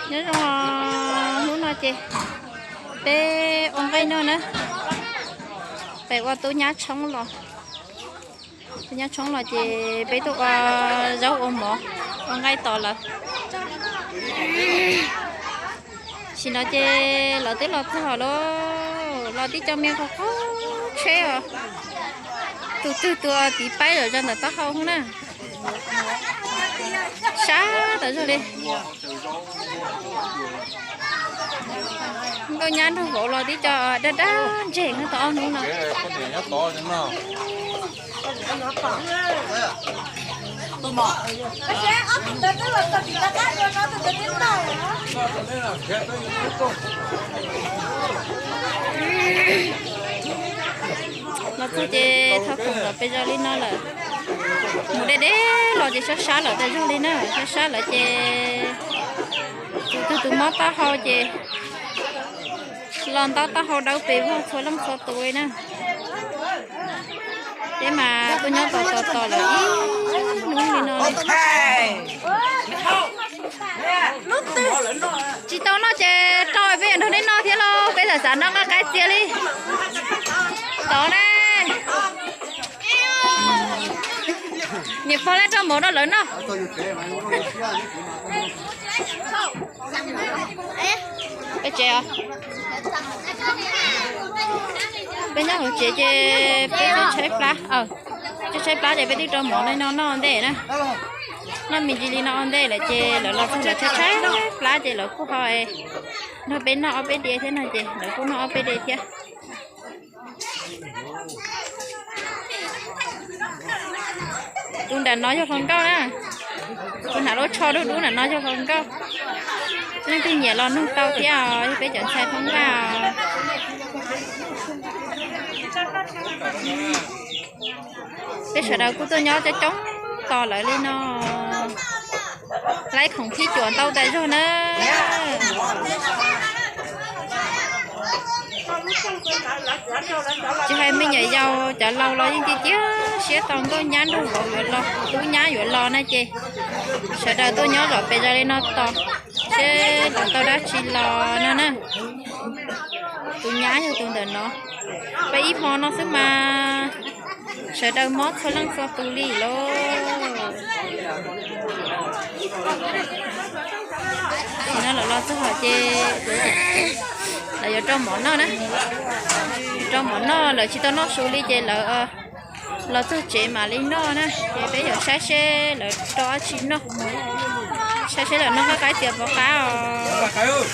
Nyob zoo, hnub no ces peb ua nqaij noj na, peb ua tub nyab tshoob los, tub nyab tshoob los ces peb tuaj ua zaub ua mov, ua nqaij tos lawv. Tam sim no ces lawv twb los txog lawm, los tib co me qhov qhov tsheb os, tus twg tus tiv paib zom zaws ntawm taub hau na. Sab tas zog li. Nkauj nyab nraug vauv los tib co dab dab ntseg no tau ob hnub no. Los txog ces thov khoom los pes zog li no lawm. Mus deb deb los ces sab sab lawm tas zog li na, sab sab lawm ces tus twg tus mob taub hau ces los ntaub taub hau dawb pes vog txhua leej txhua tus li na. Peb mas tuaj nyob tos tos tos lawm ib hnub li no li. Tsis tau noj ces rau peb yuav nrog nej noj thiab lauj, peb xav xav noj nqaij qaib txias li. Tod ne, niam pog lej rau mov rau lawv noj. Peb tsev os, peb nyob hauv tsev ces peb tshaib tshaib plab, tshaib tshaib plab ces peb twb rau mov no noj ua ntej na. Noj me ntsis li no ua ntej lawm ces lawv los txog lawv tshaib tshaib plab ces lawv kuj ho nrog peb noj ob peb diav thiab no ces lawv kuj noj ob peb diav thiab. Tus nram no yog hluas nkauj na, tus hnav lub tsho dub dub nram no yog hluas nkauj. Leej twg nyiam los nug tau thiab os, yog peb cov ntxhais Hmoob Vaj os. Peb sawv daws kuj tuaj nyob coob coob tos lawv li no. Laib khoom thib cuam ntau tas zog na. Tsis hais me nyuam yaus cov laus los yeej cia cia siab tos nkauj nyab nraug vauv yuav los, tub nyab yuav los na ces sawv daws tuaj nyob zom pes zog li no tos seb lawv tau dab tsi los no na. Tus nyab yog tus ntawm no, peb ib hmo no xwb mas sawv daws mob txhua leej txhua tus li lauj. Tam sim no lawv los txog ces lawv yuav rau mov noj na. Rau mov noj, lawv tsis tau noj su li ces lawv los txog tsev mam li noj na. Ces peb yuav saib seb lawv rau dab tsi noj, saib seb lawv noj nqaij qaib txias puas qab os.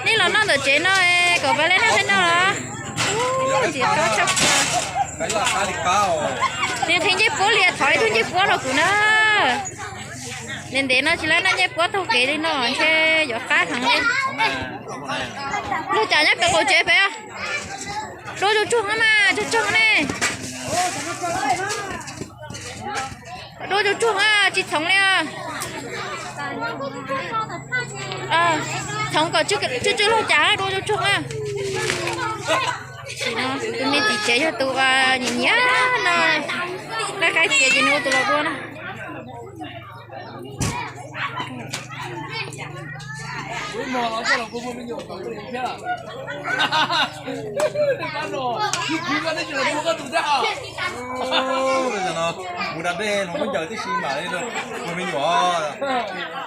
Nej los noj ntawm tsev no kom pab lej noj tej no los. Ntxim qab tshaj plaws. Nws nqhis ncej puab li, thov ib tug ncej puab rau kuv na. Ntev ntev no tsis laj noj ncej puab taug kev li no ntshe yuav qab heev li. Luag cas nyob pem qaum tsev pem. Dua tsuag tsuag mas, tsuag tsuag ne. Dua tsuag tsuag, tsis txhoov li. Txhoov kom tsw tsw luag cas, dua tsuag tsuag. Tus me txiv tsev yog tus nyiam nyiam no, nqaij qaib txias ces nws ua tus los dua na. Mus da dej los muab ncaws tib si mam li, ua me nyuam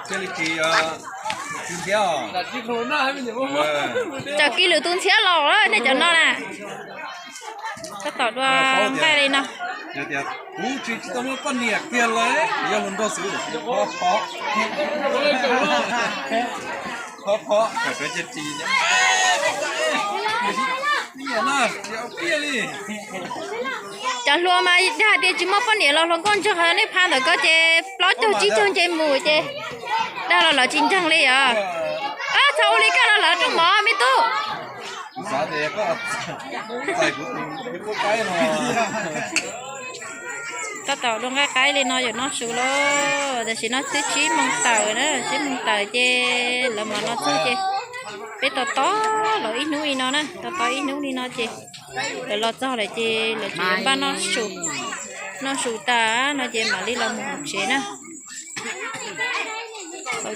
thiaj li kis tus ntxhiab os. Tsam kis lwm tus ntxhiab los lawm nej cov no na. Tab tom dua nqaij li no. Kuv tsis tsis tau muaj poj niam kiag lawm, yog luag nrog xwb. Phob phob, phob phob, peb cia ris. Cov hluas mas yog hais tias tsis muaj poj niam los hluas nkauj ntseeg, nej pha ntawm ko ces plaub caug tsib caug nce mus ces dag los lawv tsis ntseeg li os. Txhob ua li koj los lawv rooj mov me tub. Tab tom dua nqaij qaib li no yuav noj su lauj, tam sim no twb tsib moos tawm na, tsib moos tawm ces lawv mam los txog ces peb tos tos lawv ib hnub li no na, tos tos ib hnub li no ces lawv los txog lawm ces lawv tseem yuav npaj noj su, noj su tas no ces mam li los mus hauv tsev na.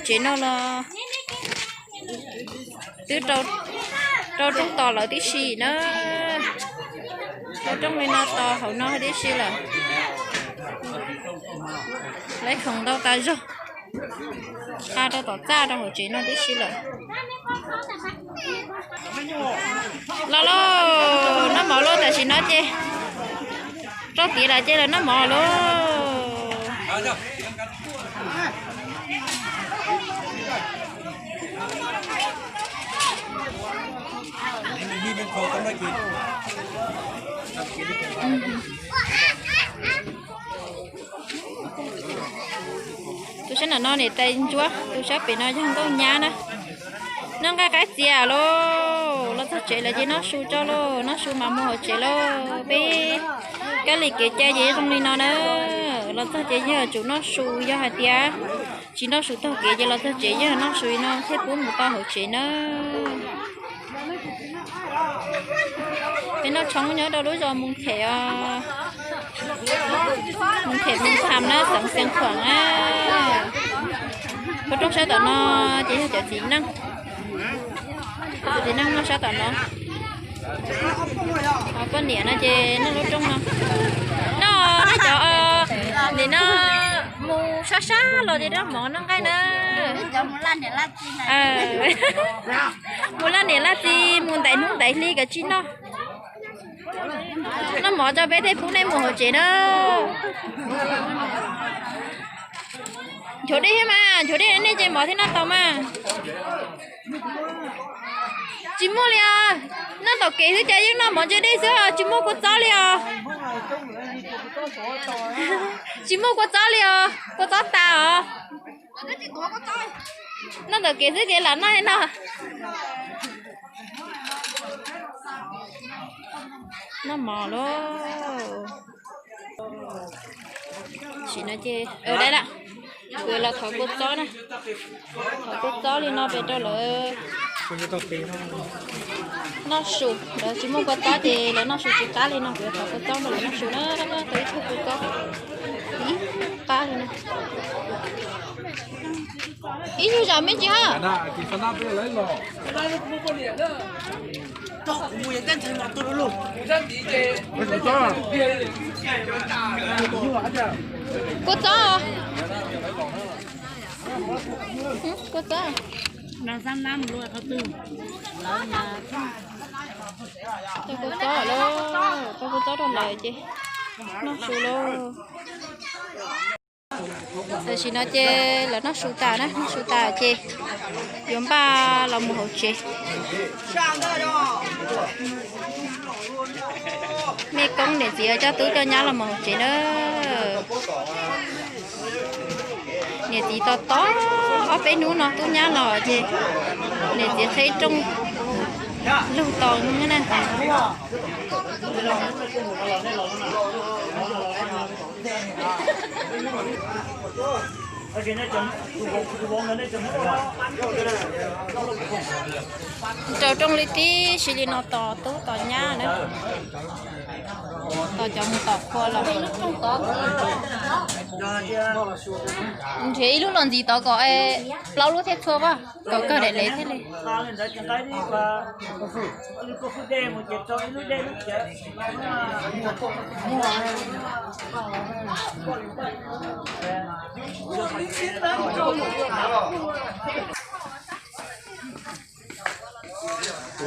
Tsev no los twb rau rooj tos lawm tib si na. Rau rooj li no tos hauv no tib si lawm. Lawv khoom ntau tas zog, nqa rau tom txaj rau hauv tsev no tib si lawm. Los lauj, noj mov lauj, tam sim no ces rau tiav lawm ces los noj mov lauj. Tus sab nram no niam tais ntsuab, tus sab pem no yog nkauj nyab na. Noj nqaij qab txias lauj, los txog tsev lawm ces noj su tso lauj, noj su mas mus hauv tsev lauj. Peb kab li kev cai ces zoo li no na, los txog ces yog tsum noj su, yog hais tias tsis noj su taug kev ces los txog tsev yog noj su li no thiaj pub mus tau hauv tsev na. Peb noj tshoob nyob rau lub zos Mus Them os, Mus Them Mus Tham na, xeev Xeev Khuam na. Pem rooj sab tom no ces yog cov txiv neej, cov txiv neej noj sab tom no. Poj niam no ces noj lub rooj no. Noj, noj cov, nim no mus sab sab los ces noj mov noj nqaij na. Mus laj niam laj txiv, mus ntais hnub ntais hli kom tsis noj. Noj mov tso peb thiaj pub nej mus hauv tsev na. Nchuav dej thiab mas, nchuav dej nej nce mov thiab noj tau mas. Tsis muaj li os, noj tom kev xwb ces yeej noj mov ntse dej xwb, tsis muaj kua txob li os. Tsis muaj kua txob li os, kua txob tas os. Noj tom kev xwb ces lam noj no. Noj mov lauj. Tam sim no ces, dai lawm, kuv los thov kua txob na. Thov kua txob li no pem rau lawv noj su, lawv tsis muaj kua txob ces lawv noj su tsis qab li no, kuv thov kua txob rau lawv noj su na. Tau ib tug kua txob ib qab li no. Ib nyuag zam me ntsis ha. Kua txob, kua txob. Tau kua txob lauj, tau kua txob rau lawv ces noj su lauj. Tam sim no ces lawv noj su tas na, noj su tas ces yuav npaj los mus hauv tsev. Mej koob niam txiv coj tub coj nyab los mus hauv tsev na. Niam txiv tos tos ob peb hnub no tub nyab los ces niam txiv qheb rooj lug tos na. Rau rooj li tib si li no tos tub tos nyab na. Tos cov mus tom qhua los. Nrhiav ib lub los ntxiv tod kom plaub lub thiaj txhua, kom kawg daim lev thiaj li.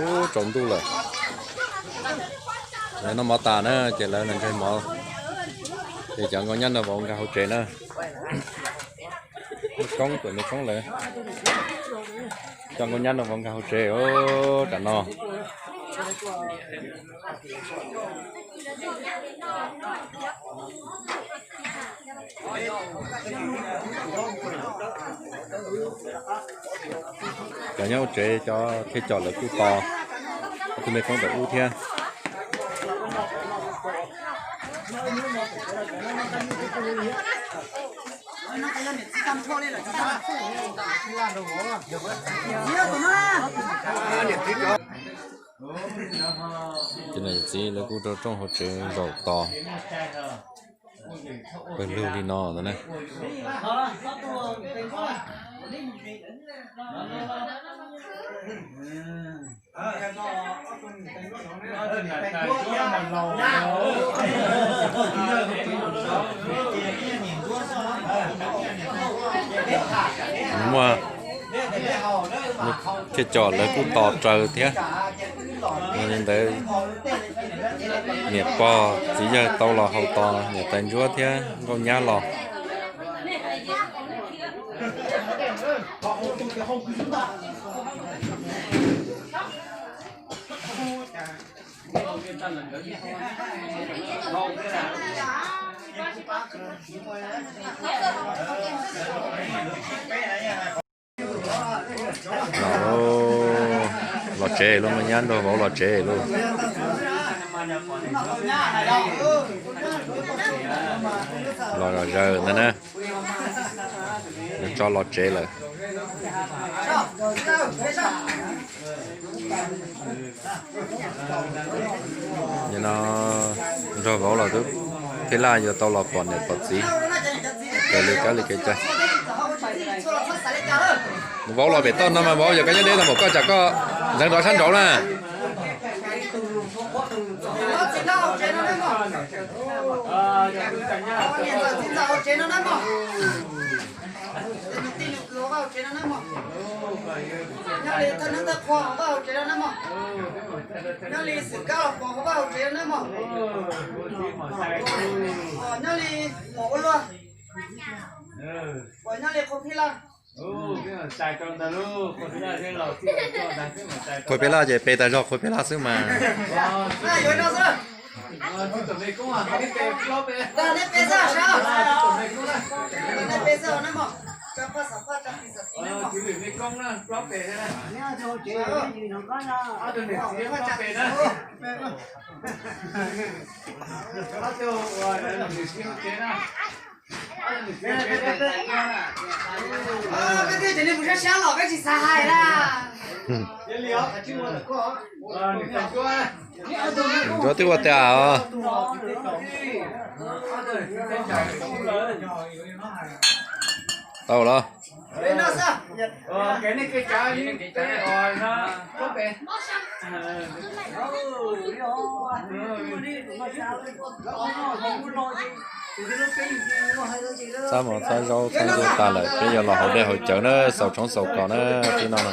Ub, tsaus ntuj lawm. Lawv noj mov tas na ces lawv los ntseg mov, ces cov nkauj nyab no vauv nkag hauv tsev na. Mej koob, mej koob lawv coj nkauj nyab no vauv nkag hauv tsev os, tam no. Cov nyob hauv tsev cov thiab cov lawv kuj tos ob tug mej koob ntawm ub thiab. Ces niam txiv lawv kuj rau rooj hauv tsev zaum tos pawg lug li no ntag na. Muaj thiaj com lawv kuj tos raws thiab. Yog li ntawd niam pog txiv yawg tau los haus tos niam tais ntsuab thiab nkauj nyab los. Los, los tsev lub, nyab nrog vauv los tsev lub. Los zom zaws ntag na. Nws tso los tsev lawm. Nim no nrog vauv los twb, phij laj yuav tau los pom niam pom txiv raws li kab li kev cai. Vauv los pem toj no mas vauv, yog koj nyob deb no mas koj tsam koj ntxeev rov sab nraud na. Nyob li thaj neeb thaj qhua hauv vaj hauv tsev no na mog. Nyob li xwm kab los pov hauv vaj hauv tsev no na mog. Nyob li maum ua luaj, uas nyob li qhua phij laj. Qhua phij laj ces pe tag zog qhua phij laj xwb mas. Yuav no xwb. Nej pe xwb, nej pe xwb na mog. Peb twb cov niag mus sab sab los peb tsis xav hais na. Ntsuab twb ua tas os. Tau los. Txhab mov txhab zaub txhab ntxuag tas lawm, peb yuav los haus dej haus cawv na, xaus tshoob xaus kos na, tib no na.